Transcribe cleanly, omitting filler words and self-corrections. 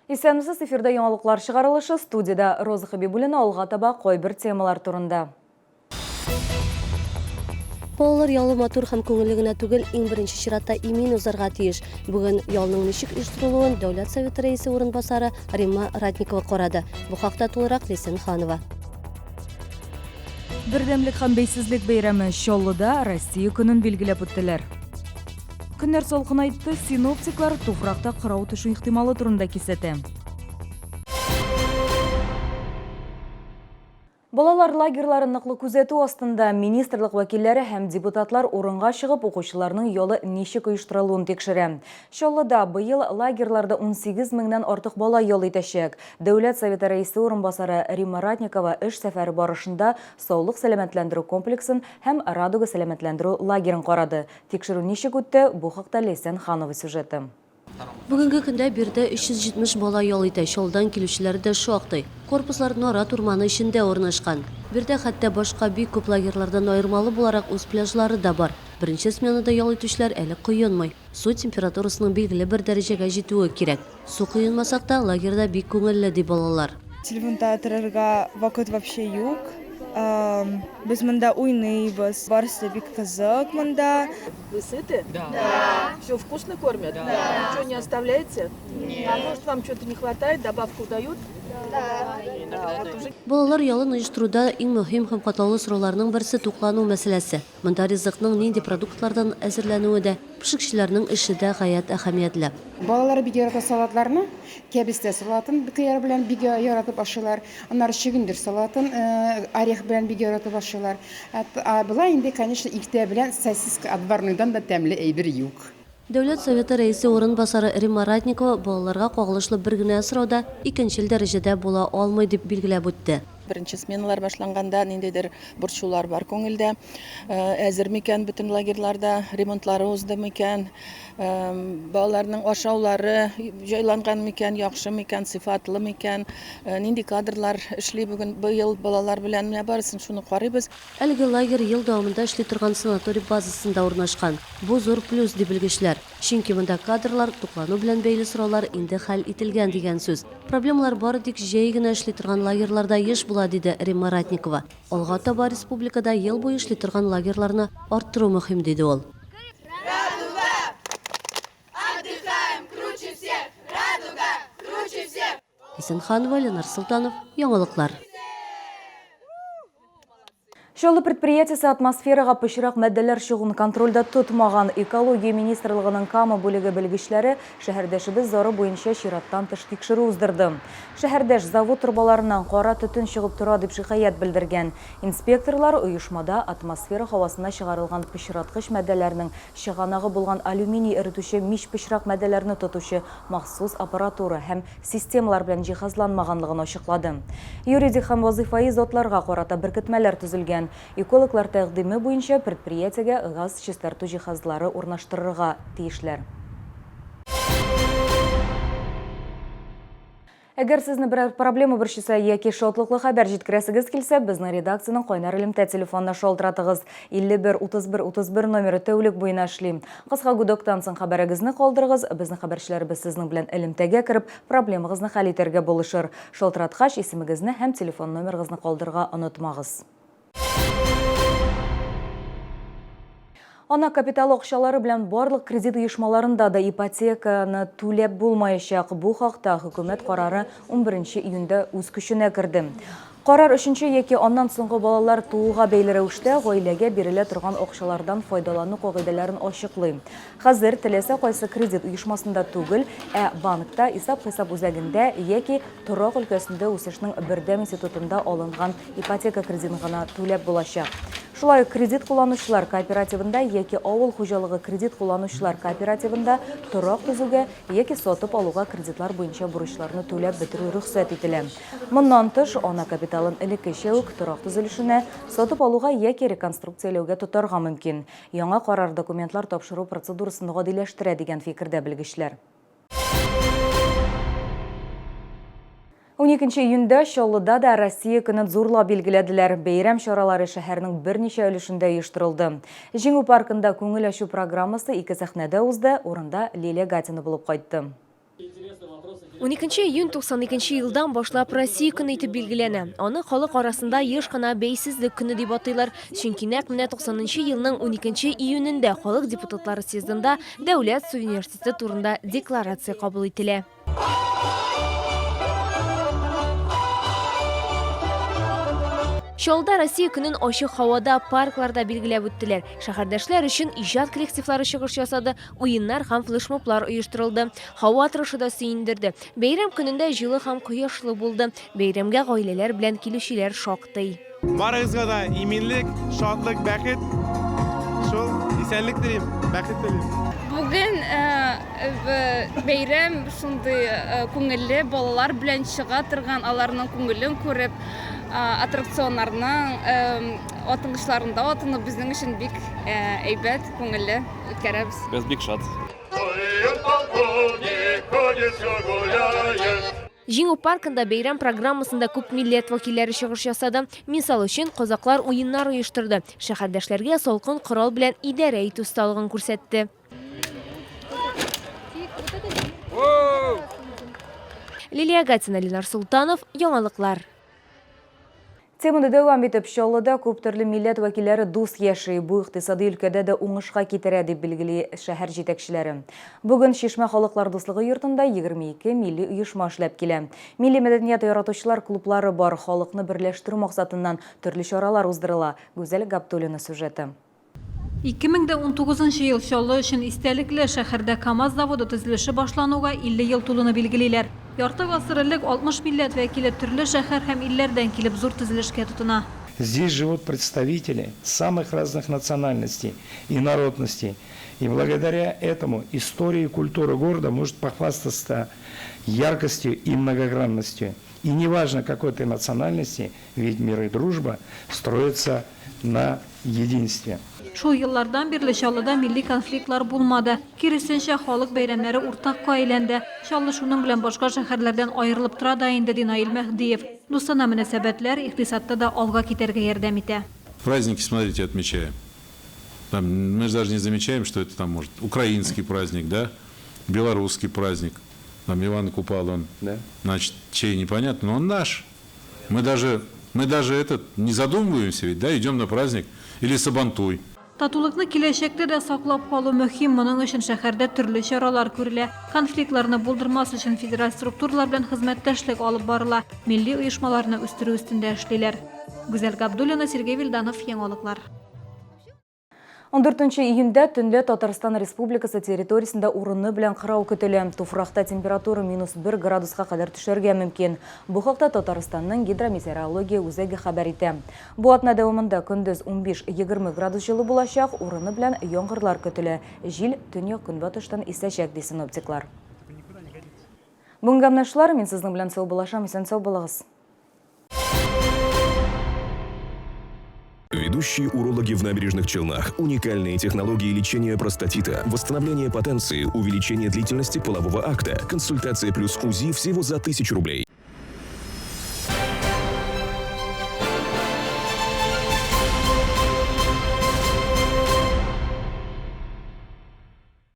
Исәнмесез, эфирда яңалыклар чыгарылышы, студиядә Роза Хәбибуллина алга таба кайбер темалар турында. Балалар ялы матур һәм күңелле генә түгел, иң беренче чиратта имин узарга тиеш. Бүген ялның ничек оештырылуын Дәүләт Советы Рәисе урынбасары Римма Ратникова карады. Бу хакта тулырак Ләйсән Ханова. Бердәмлек һәм бәйсезлек бәйрәме Чаллыда Россия көнен билгеләп үттеләр. Көннәр салкынайтты, синоптиклар туфракта кырау төшү ихтималы турында кисәтә. Балалар лагерьлары ныклы күзәтү астында. Министрлык вәкилләре һәм депутатлар урынга чыгып, укучыларның ялы ничек оештырылуын тикшерә. Чаллыда быел лагерьларда 18 меңнән артык бала ял итәчәк. Дәүләт Советы Рәисе урынбасары Римма Ратникова эш сәфәре барышында Саулык сәламәтләндерү комплексын һәм Радуга сәламәтләндерү лагерен карады. Тикшерү ничек үтте, бу хакта Ләйсән Ханова сюжеты. Бүгенге көндә биредә 370 бала ял итә, Чаллыдан килүчеләре дә шактый. Корпуслар нарат урманы эчендә урнашкан. Биредә хәтта башка бик күп лагерьлардан аермалы буларак үз пляжлары да бар. Беренче сменада ял итүчеләр әле коенмый. Су температурасының билгеле бер дәрәҗәгә җитүе кирәк. Су коенмасак та, лагерьда бик күңелле, ди балалар. Телефонда торырга вакыт вообще юк. Без монда уйныйбыз. Барысы да бик кызык монда. Вы сыты? Да. Все вкусно кормят? Да. Ничего не оставляете? Нет. А может вам что-то не хватает, добавку дают? Да. Балалар ялын оештыруда иң мөһим һәм катлаулы сорауларның берсе туклану мәсьәләсе. Монда ризыкның нинди продуктлардан әзерләнүе дә, пешекчеләрнең эше дә гаять әһәмиятле. Балалар бик ярата салатларны. Кәбестә салатын кыяр белән бик яратып ашыйлар. Аннары чөгендер салатын орех белән бик яратып ашыйлар. Ә болай инде, конечно, иртә белән сосиска отварныйдан да тәмле әйбер юк. Дәүләт Советы Рәисе урынбасары Римма Ратникова балаларга кагылышлы бер генә сорау да икенчел дәрәҗәдә була алмый, дип билгеләп үтте. Беренче сменалар башланганда ниндидер борчулар бар күңелдә. Әзер микән бөтен лагерьларда, ремонтлары узды микән, балаларның ашаулары җайланган микән, яхшы микән, сыйфатлы микән, нинди кадрлар эшли бүген быел балалар белән, менә барысын шуны карыйбыз. Әлеге лагерь ел дәвамында эшли торган санаторий базасында урнашкан. Бу зур плюс, ди белгечләр. Чөнки монда кадрлар, туклану белән бәйле сораулар инде хәл ителгән дигән сүз. Проблемалар бары тик җәй генә эшли торган лагерьларда еш була, диде Римма Ратникова. Алга таба республикада ел буе эшли торган лагерьларны арттыру мөһим, диде ул. Радуга! Отдыхаем круче всех! Радуга! Круче всех! Исенханова, Ленар Солтанов, Яңалыклар. Чаллы предприятиесе атмосферага пычрак матдәләр чыгуын контрольдә тотмаган. Экология министрлыгының Кама бүлеге белгечләре шәһәрдәшебез зары буенча чираттан тыш тикшерү уздырды. Шәһәрдәш завод торбаларыннан кара төтен чыгып тора дип шикаять белдергән. Инспекторлар оешмада атмосфера һавасына чыгарылган пычраткыч матдәләрнең чыганагы булган алюминий эретүче мич пычрак матдәләрне тотучы махсус аппаратура һәм системалар белән җиһазланмаганлыгын ачыклады. Юридик һәм вазыйфаи затларга карата беркетмәләр төзелгән. Экологлар тәкъдиме буенча предприятиегә газ чистарту җиһазлары урнаштырырга тиешләр. Әгәр сезне берәр проблема борчыса яки шатлыклы хәбәр җиткерәсегез килсә, безнең редакциянең кайнар элемтә телефонына шалтыратыгыз. 51 31 31 номеры тәүлек буена эшли. Кыска гудоктан соң хәбәрегезне калдырыгыз, безнең хәбәрчеләребез сезнең белән элемтәгә кереп, проблемагызны хәл итәргә булышыр. Шалтыраткач, исемегезне һәм телефон номерыгызны калдырырга онытмагыз. Ана капиталы акчалары белән барлык кредит оешмаларында да ипотеканы түләп булмаячак. Бу хакта хөкүмәт карары 11 июньдә үз көченә керде. Карар өченче яки аннан соңгы балалар тууга бәйле рәвештә гаиләгә бирелә торган акчалардан файдалану кагыйдәләрен ачыклый. Хәзер теләсә кайсы кредит оешмасында түгел, ә банкта, исәп-хисап үзәгендә яки торак өлкәсендә үсешнең бердәм институтында алынган ипотека кредитын гына түләп булачак. Шулай ук кредит кулланучылар кооперативында яки авыл хуҗалыгы кредит кулланучылар кооперативында торак төзүгә яки сатып алуга кредитлар буенча бурычларны түләп бетерү рөхсәт ителә. Моннан тыш, ана капиталын элеккечә үк торак төзелешенә, сатып алуга яки реконструкцияләүгә тотарга мөмкин. Яңа карар документлар тапшыру процедурасын гадиләштерә, дигән фикердә белгечләр. Уникенче июньдә Чаллыда да Россия көнен зурлап билгеләделәр. Бәйрәм чаралары шәһәрнең берничә өлешендә оештырылды. Җиңү паркында күңел ачу программасы ике сәхнәдә узды, урында Лилия Гатина булып кайтты. 12 июнь 92 елдан башлап Россия көне итеп билгеләнә. Аны халык арасында еш кына Бәйсезлек көне дип атыйлар. Чөнки нәкъ менә 90 елның 12 июнендә халык депутатлары съездында дәүләт суверенитеты турында декларация кабул ителә. Чаллыда Россия көнен ачык һавада, паркларда билгеләп үттеләр. Шәһәрдәшләр өчен иҗат коллективлары чыгыш ясады, уеннар һәм флешмоблар оештырылды. Һава торышы да сөендерде. Бәйрәм көнендә җылы һәм кояшлы булды. Бәйрәмгә гаиләләр белән килүчеләр шактый. Барыгызга да иминлек, шатлык, бәхет. Шул, исәнлек телим, бәхет телим. Бүген бәйрәм шундый күңелле, балалар белән чыга торган, аларның күңелен күреп, аттракционнарның атынгычларында атынып, безнең өчен бик әйбәт, күңелле үткәрәбез. Без бик шат. Җиңү паркында бәйрәм программасында күп милләт вәкилләре чыгыш ясады. Мисал өчен, казаклар уеннар оештырды, шәһәрдәшләргә салкын корал белән идарә итү осталыгын күрсәтте. Лилия Гатина, Ленар Султанов, Яңалыклар. Теманы дәвам итеп, Чаллыда күп төрле милләт вәкилләре дус яши. Бу икътисади өлкәдә дә уңышка китерә, дип билгели шәһәр җитәкчеләре. Бүген Чишмә халыклар дуслыгы йортында 22 милли оешма эшләп килә. Милли мәдәният яратучылар клублары бар, халыкны берләштерү максатыннан төрле чаралар уздырыла. Гүзәл Габдуллина сюжеты. 2019 ел Чаллы өчен истәлекле, шәһәрдә КАМАЗ заводы төзелеше башлануга 50 ел тулуны билгелиләр. Ярты гасыр элек 60 милләт вәкиле төрле шәһәр һәм илләрдән килеп зур төзелешкә тотына. Здесь живут представители самых разных национальностей и народностей. И благодаря этому история и культура города может похвастаться яркостью и многогранностью. И неважно, какой ты национальности, ведь мир и дружба строятся на единстве. Шул еллардан бирле Чаллыда милли конфликтлар булмады. Киресенчә, халык бәйрәмнәре уртакка әйләнде. Чаллы шуның белән башка шәһәрләрдән аерылып тора да инде, ди Наил Мәһдиев. Дустанә мөнәсәбәтләр икътисадта да алга китәргә ярдәм итә. Праздники, смотрите, отмечаем. Там, мы же даже не замечаем, что это там может украинский праздник, да, белорусский праздник. Там Иван Купала, он, да, значит, чей, непонятно, но он наш. Мы даже этот, не задумываемся ведь, да, идем на праздник. Или Сабантуй. Татулыкны киләчәктә дә саклап калу мөһим. Моның өчен шәһәрдә төрле чаралар күрелә. Конфликтларны булдырмас өчен федераль структуралар белән хезмәттәшлек алып барыла. Милли оешмаларны үстерү өстендә эшлиләр. Гүзәл Габдуллина, Сергей Вильданов, Яңалыклар. 14 июньдә төнлә Татарстан Республикасы территориясендә урыны белән кырау көтелә. Туфракта температура минус 1 градуска кадәр төшәргә мөмкин. Бу хакта Татарстанның гидрометеорология үзәге хәбәр итә. Бу атна дәвамында көндез 15-20 градус җылы булачак, урыны белән яңгырлар көтелә. Җил төньяк көнбатыштан исәчәк, ди синоптиклар. Бүгенгә менә шулар, мин сезнең белән саубуллашам, исән сау булыгыз. Ведущие урологи в Набережных Челнах. Уникальные технологии лечения простатита, восстановление потенции, увеличение длительности полового акта. Консультация плюс УЗИ всего за 1000 рублей.